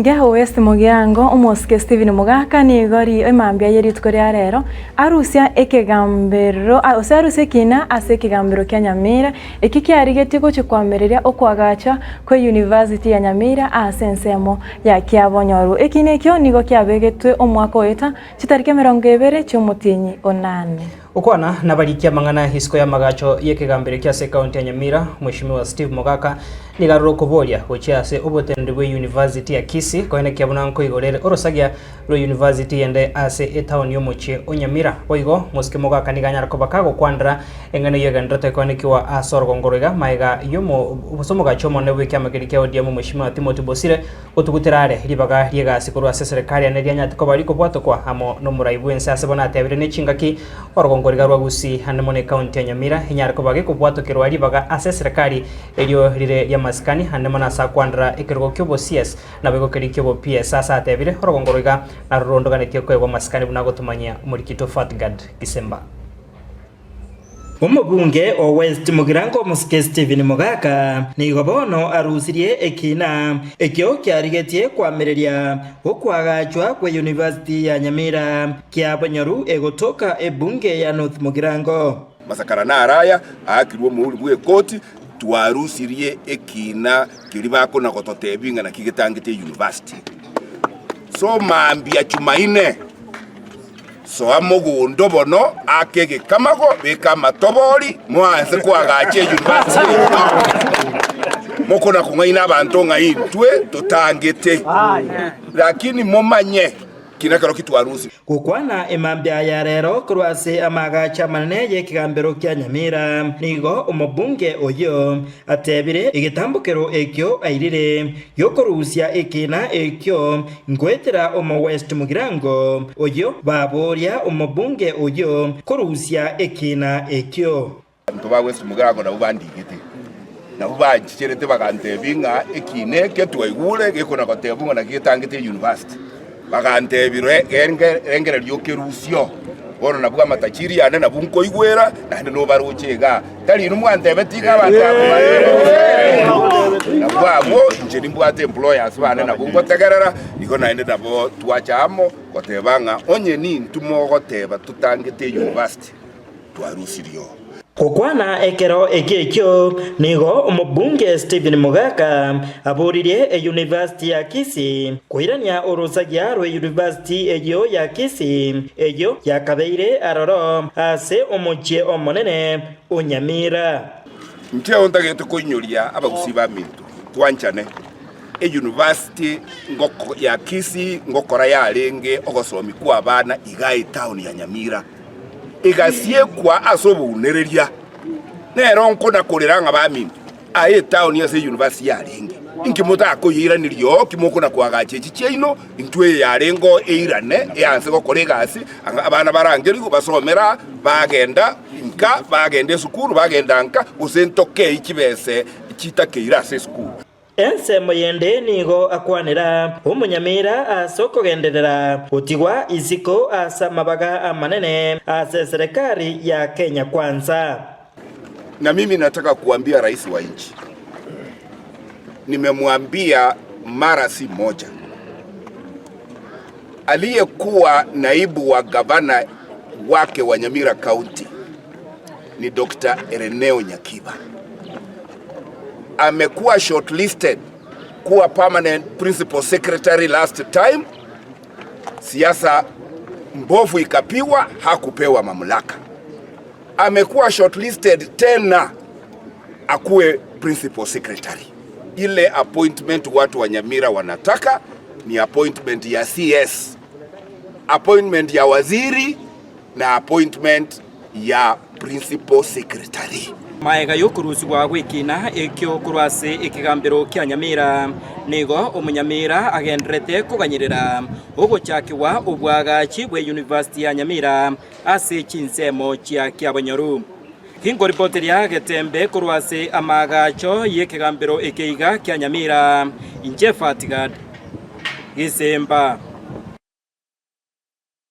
Omobunge o West Mugirango, Omosike Stephen Mogaka nigo ri emambia ye rituko ria rero arusia ekegambero gose arusia ekina ase ekegambero kia Nyamira eki kiarigetie gochia koamereria okoagacha kwe University ya Nyamira ase ensemo ya Kiabonyoru. Ekina ekio nigo kiabegetwe omwaka oeta chitariki 20 chiomotienyi onane. Gokwana nabariki amang'ana isiko y'amagacho y'ekegambero ekio ase ekaunti ya Nyamira, Mweshimiwa Steve Mogaka nigo arure okoboria gochia ase oboteneneri bwe University ya Kisii koenekia buna nkoigorere orosagia rwe University ende ase etaoni y'omochie o Nyamira. Boigo mosike Mogaka nigo anyare koba kagokwanera eng'ana eyio egenderete koenekiwa ase orogongo roiga maega y'omo gose omogacho omonene bw'ekiama keria kia ODM Mweshimiwa Timothy Bosire Gotugutera are ribaga ri'egasi korwa ase eserekari ane rianyarete koba rikobwatokwa amo nomorai bw'ense ase bono atebire ne chingaki orogongo riga rwa Gusii ande mono ekaunti ya Nyamira enyare koba gekobwatokerwa ribaga ase eserekari erio rire ri'amasikani ande mono ase akwandera ekerogo ki'obo CS naboigo keria ki'obo PS ase atebire orogongo roiga narorondoganetie koegwa amasikani buna agotomanyia omorikito Fatgard Gisemba. Omobunge o West Mugirango Omosike Stephen Mogaka nigo bono arusirie ekiina ekio kiarigetie koamereria okoagachwa kwe University ya Nyamira kiabonyoru egotoka ebunge ya North Mugirango. Masakara naro aya aakirwe omouri bw'ekoti, twarusirie ekiina keria bakona gototebia ng'a naki getangete eyunivasiti. So mambia Chumaine. Soa mogondo bono, aka egekamago, beka amatobori, moanse koagacha eyunivasiti yaito. Mokona kong'aina abanto ng'a intwe totangete, lakini momanye ki nekero ki twarusire. Gokwana emambia ya rero korwa ase amaagacho amanene y'ekegambero kia Nyamira, nigo omobunge oyio atebire egetambokero ekio airire gi'okorusia ekiina ekio Ngoetera omo West Mugirango oyio baboria omobunge oyio korusia ekiina ekio. Abanto ba West Mugirango nabwo bandigete, nabwo banchicherete bagantebia ng'a ekiina eke twaigure gekona gotebwa ng'a naki getangete eyunivasiti. Bagantebia rengereria okerusio, bono nabwo amatachiri yane nabwo nkoigwera naende nobaroche igaa. Tari inwe mwantebeti iga abanto abwo bare nabwo abwo, inche nimbwate employers bane nabwo ngotegerera, igo naende nabo twacha amo goteba ng'a onye nintwe mogoteba totangete eyunivasiti, twarusirie oo. Gokwana ekero ekio ekio, nigo omobunge Stephen Mogaka aboririe eyunivasiti ya Kisii koirania orosagia rw'eyunivasiti eyio ya Kisii eyio yakabeire aroro ase omochie omonene o Nyamira. Inche ntagete koinyoria abagusii baminto twanchane. Eyunivasiti ya Kisii ngokora yarenge ogosomi kw'abana igaa etown ya Nyamira. Egasiekwa ase obounereria. Nero nkona-korera ng'a baminto, aye etaoni ase eyunivasiti yarenge, inki motakoyeiraneria oo ki mokona-koagacha echi chiaino? Intwe eye yarenge oo eirane, eanse gokora egasi, abana barangerigwe basomere aa, bagenda nka, bagenda esukuru, bagenda nka, gose ntokei chibese chitakeire ase esukuru. Ensemo yende nigo akwanera omonyamira ase okogenderera gotigwa isiko ase amabaga amanene ase eserekari ya Kenya Kwanza. Na mimi nataka kuambia rais wa nchi, nimemwambia mara si moja, aliyekuwa naibu wa gavana wake wa Nyamira County ni Dr. Ereneo Nyakiba. Amekuwa shortlisted kuwa permanent principal secretary last time, siasa mbovu ikapigwa, hakupewa mamlaka. Amekuwa shortlisted tena akuwe principal secretary. Ile appointment watu wa Nyamira wanataka ni appointment ya CS, appointment ya waziri na appointment ya principal secretary. Magega y'okorusigwa gw'ekiina ekio korwa ase ekegambero kia Nyamira, nigo Omonyamira agendererete koganyerera ogochakigwa obwagachi bwe University ya Nyamira ase chinsemo chia Kiabonyoru. Tinkoripoteria getembe korwa ase amaagacho y'ekegambero eke iga kia Nyamira, inche Fatgad Gisemba.